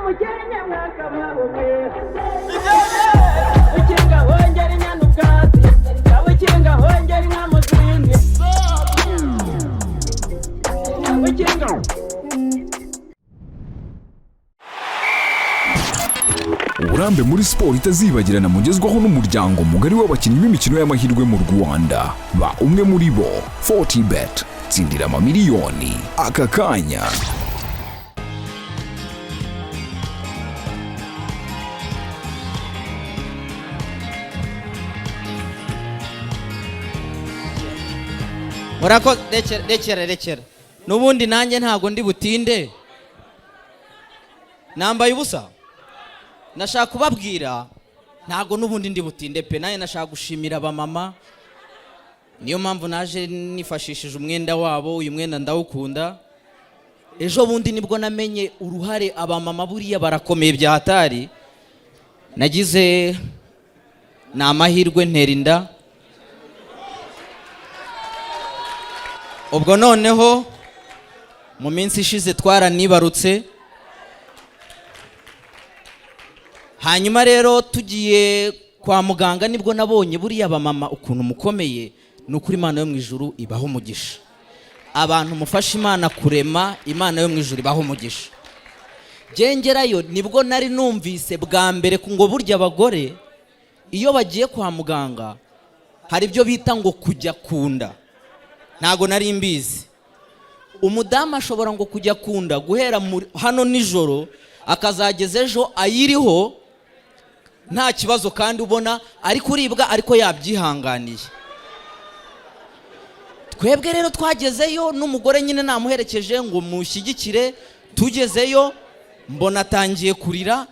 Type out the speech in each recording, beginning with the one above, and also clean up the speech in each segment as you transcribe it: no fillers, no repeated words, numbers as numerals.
Mukenke mwakabaho mwe. Ukinga hongera inyana ubwatsi, ukinga hongera inka mu zindi, ukinga. Uburambe muri siporo itazibagirana mugezwaho n'umuryango mugari w'abakinnyi b'imikino y'amahirwe mu Rwanda. Ba umwe muri bo. 40bet, tsindira amamiliyoni aka kanya. Murakoze. Rekera, rekera, rekera. N'ubundi nanjye ntabwo ndi butinde, nambaye ubusa. Nashaka kubabwira, ntabwo n'ubundi ndi butinde pe. Nanjye nashaka gushimira abamama, niyo mpamvu naje nifashishije umwenda wabo. Uyu mwenda ndawukunda. Ejo bundi nibwo namenye uruhare abamama, buriya barakomeye bya hatari. Nagize ni amahirwe ntera inda. Ubwo noneho mu minsi ishize twaranibarutse. Hanyuma rero tugiye kwa muganga, nibwo nabonye buriya abamama ukuntu mukomeye. Ni ukuri, Imana yo mu ijuru ibaho umugisha. Abantu mufasha Imana kurema, Imana yo mu ijuru ibaho umugisha. Gengerayo nibwo nari numvise bwa mbere ngo burya abagore iyo bagiye kwa muganga hari ibyo bita ngo kujya ku nda. Ntago nari mbizi. Umudamu ashobora ngo kujya ku nda guhera hano nijoro, akazageza ejo ayiriho nta kibazo, kandi ubona ari kuribwa ariko yabyihanganiye. Twebwe rero twagezeyo n'umugore nyine namuherekeje ngo mushyigikire. Tugezeyo mbona atangiye kurira.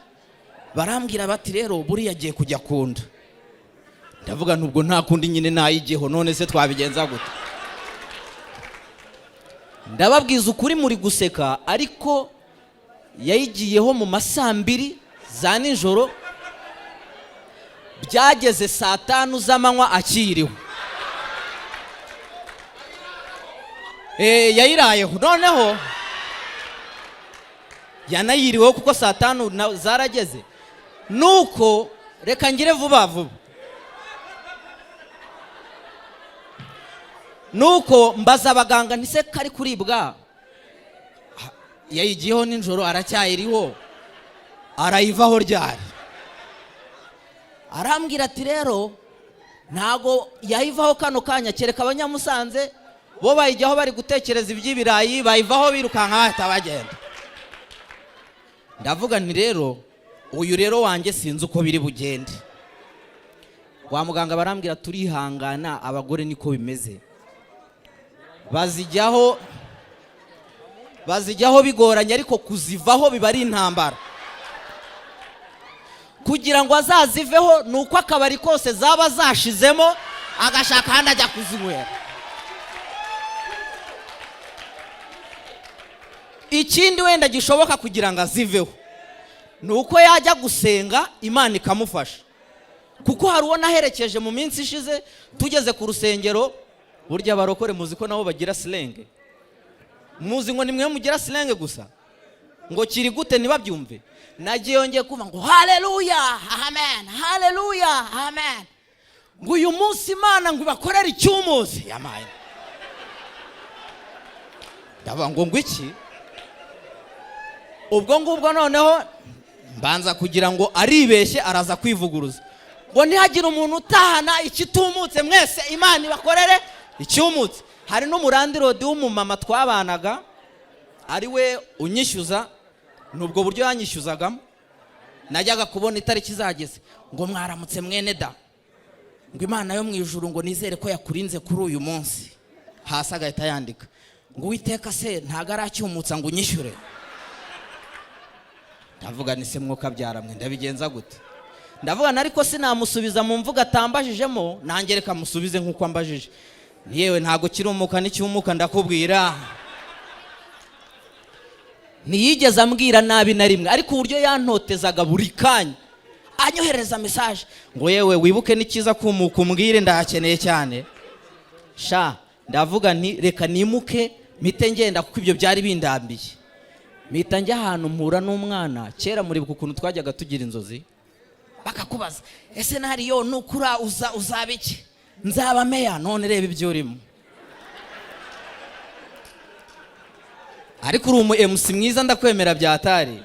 Barambwira bati: "Rero buriya agiye kujya ku nda." Ndavuga nubwo nta kundi nyine nayigeho, none se twabigenza gute? Ndababwiza ukuri, muri guseka, ariko yayigiyeho mu ma 2:00 za nijoro, byageze saa 5 z'amanywa akiriho. Yayirayeho. Noneho yanayiriweho kuko saa 5 zarageze. Nuko reka ngire vuba vuba. Nuko mbaza abaganga ntise kari kuribwa, yayigiyeho nijoro aracyayiriho, arayivaho ryari? Arambwira ati: "Rero ntago yayivaho kano kanya, kereka Abanyamusanze bo bayijyaho bari gutekereza iby'ibirayi, bayivaho birukanka bahita bagenda." Ndavuga nti: "Rero uyu rero wanjye sinzi uko biri bugende." Kwa muganga barambwira: "Turihangana, abagore niko bimeze, bazijyaho bigoranye, ariko kuzivaho biba ari intambara. Kugira ngo azaziveho ni uko akabari kose zaba zashizemo, agashaka ahandi ajya kuzinywera." Ikindi wenda gishoboka kugira ngo aziveho ni uko yajya gusenga, Imana ikamufasha. Kuko hari uwo naherekeje mu minsi ishize, tugeze ku rusengero. Burya abarokore muzi ko nabo bagira slang? Muzi ngo nimwe mugira slang gusa, ngo kiri gute ntibabyumve. Nagiye yongeye kumva ngo: "Haleluya, amen, haleluya, amen," ngo uyu munsi Imana ngo ibakorere icyumuzi yamaye. Ndavuga ngo iki? Ubwo ngubwo noneho mbanza kugira ngo aribeshye, araza kwivuguruza ngo: "Ntihagire umuntu utahana ikitumutse, mwese Imana ibakorere icyumutse." Hari n'umulandlord w'umumama twabanaga, ari we unyishyuza. Ni ubwo buryo yanyishyuzagamo. Najyaga kubona itariki izageze ngo: "Mwaramutse mwene da," ngo: "Imana yo mu ijuru ngo nizere ko yakurinze kuri uyu munsi." Hasi agahita yandika ngo: "Uwiteka se ntago aracyumutsa ngo unyishyure?" Ndavuga ni se mwuka byaramwe, ndabigenza gute? Ndavuga ariko sinamusubiza mu mvugo atambajijemo, nanjye reka musubize nk'uko ambajije. Yewe, ntabwo kirumuka, n'icyumuka ndakubwira. Ntiyigeze ambwira nabi na rimwe, ariko uburyo yantotezaga buri kanya anyohereza message ngo: "Yewe, wibuke n'ikiza kumuka umbwire, ndahakeneye cyane sha." Ndavuga nti: "Reka nimuke mpite ngenda," kuko ibyo byari bindambiye. Mpita njya ahantu mpura n'umwana. Kera muribuka ukuntu twajyaga tugira inzozi, bakakubaza: "Ese nariyo nukura uza uzaba iki?" "Nzaba meya." None reba ibyo urimo. Ariko uri umu MC mwiza, ndakwemera byatari.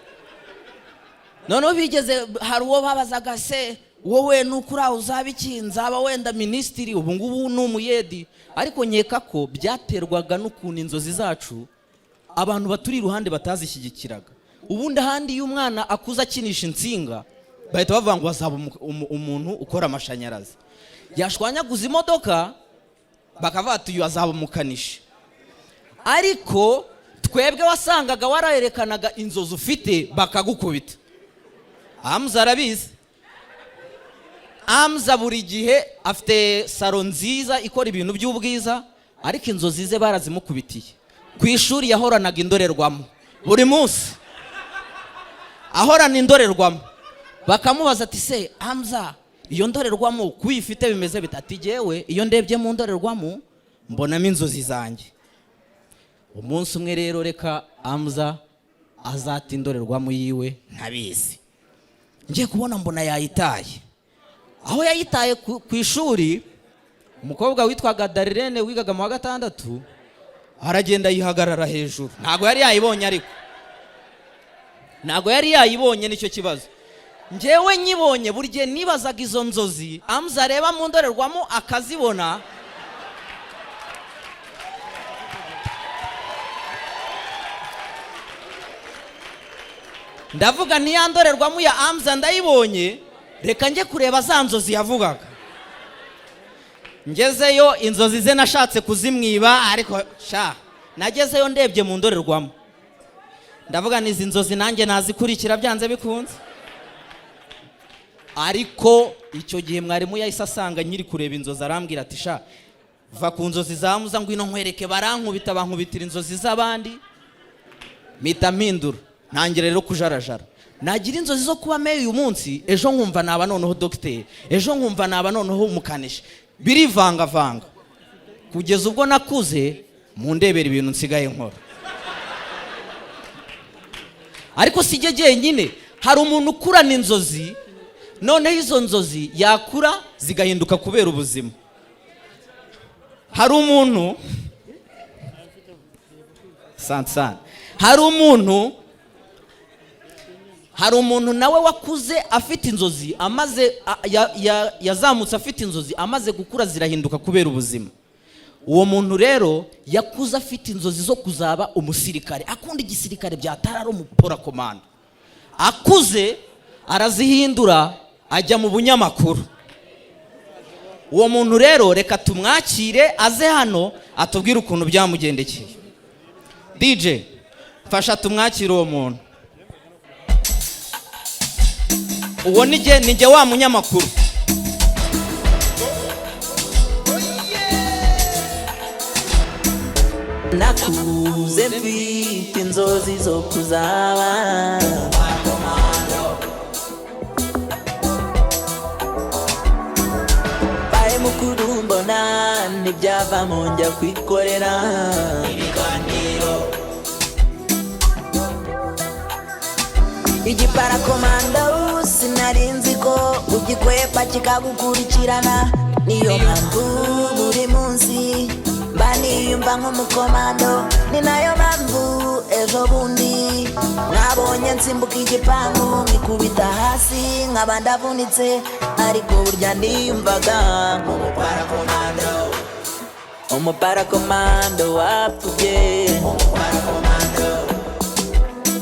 Noneho bigeze hari uwo babazaga: "Se wowe nukura uzaba iki?" "Nzaba wenda minisitiri." Ubu ngubu ni umuyedi. Ariko nkeka ko byaterwaga n'ukuntu inzozi zacu abantu baturi iruhande batazishyigikiraga. Ubundi ahandi iyo umwana akuze akinisha insinga, bahita bavuga ngo azaba umuntu ukora amashanyarazi. Yashwanyaguza imodoka, bakavuga ati: "Uyu azaba umukanishi." Ariko twebwe wasangaga warayerekanaga inzozi ufite bakagukubita. Amuza arabizi. Amuza buri gihe afite salon nziza ikora ibintu by'ubwiza, ariko inzozi ze barazimukubitiye. Ku ishuri yahoranaga indorerwamo, buri munsi ahorana indorerwamo. Bakamubaza ati: "Se Hamza, iyo ndorerwamo kuyifite bimeze bite?" Ati: "Jyewe iyo ndebye mu ndorerwamo mbonamo inzozi zanjye." Umunsi umwe rero, reka Hamza azata indorerwamo yiwe ntabizi. Ngiye kubona mbona yayitaye. Aho yayitaye ku ishuri, umukobwa witwaga Darirene wigaga mu wa gatandatu aragenda yihagarara hejuru. Ntabwo yari yayibonye, ariko ntabwo yari yayibonye, nicyo kibazo. Njyewe nyibonye, buri gihe nibazaga izo nzozi Amuza areba mu ndorerwamo akazibona. Ndavuga ntiya ndorerwamo ya Amuza ndayibonye, reka njye kureba za nzozi yavugaga. Ngezeyo, inzozi ze nashatse kuzimwiba, ariko sha nagezeyo ndebye mu ndorerwamo ndavuga n'izi nzozi nanjye nazikurikira byanze bikunze. Ariko icyo gihe mwarimu yahise asanga nkiri kureba inzozi, arambwira ati: "Sha, va ku nzozi za Muza, ngwino nkwereke." Barankubita, bankubitira inzozi z'abandi, mpita mpindura, ntangira rero kujarajara. Nagira inzozi zo kuba meya uyu munsi, ejo nkumva naba noneho dogiteri, ejo nkumva naba noneho umukanishi. Birivangavanga kugeza ubwo nakuze mu ndebera ibintu nsigaye nkora. Ariko si jye jyenyine, hari umuntu ukurana inzozi, noneho izo nzozi yakura zigahinduka kubera ubuzima. Hari umuntu sansana, hari umuntu nawe wakuze afite inzozi, amaze yazamutse afite inzozi, amaze gukura zirahinduka kubera ubuzima. Uwo muntu rero yakuze afite inzozi zo kuzaba umusirikare, akunda igisirikare byatari, ari umuparakomando. Akuze arazihindura ajya mu bunyamakuru. Uwo muntu rero reka tumwakire aze hano atubwire ukuntu byamugendekeye. DJ, mfasha tumwakire uwo muntu. Uwo ni jye wa munyamakuru. Nakuze mfite inzozi zo kuzaba baye mukuru, mbona ntibyavamo njya kwikorera ibiganiro. Igiparakomanda sinari nzi ko ugikwepa kikagukurikirana. Niyo mpamvu buri munsi mba niyumva nk'umukomando. Ni nayo mpamvu ejo bundi mwabonye nsimbuka igipangu nkikubita hasi nkaba ndavunitse, ariko burya niyumvaga nk'umuparakomando, umuparakomando wapfubye.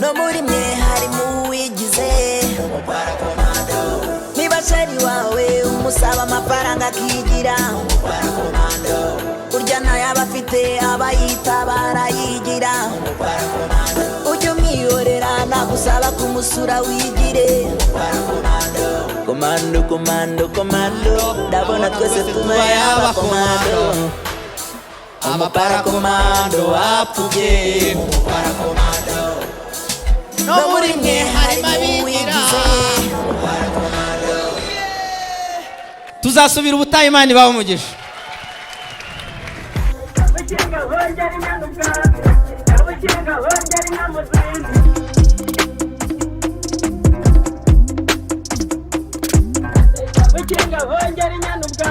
No muri mwe harimo uwigize. Niba chéri wawe umusaba amafaranga akigira, burya ntayaba afite, aba yitaba arayigira. Ujye umwihorera, nagusaba kumusura wigire. Komando, komando, komando, ndabona twese tubaye abakomando. Umuparakomando wapfubye. No muri mwe harimo uwigize. Tuzasubira ubutaha, Imana ibahe umugisha. Abakinga bongera inyana ubwami, abakinga bongera inka mu zindi. Cyawe kirenga hongera inyana ubwatsi.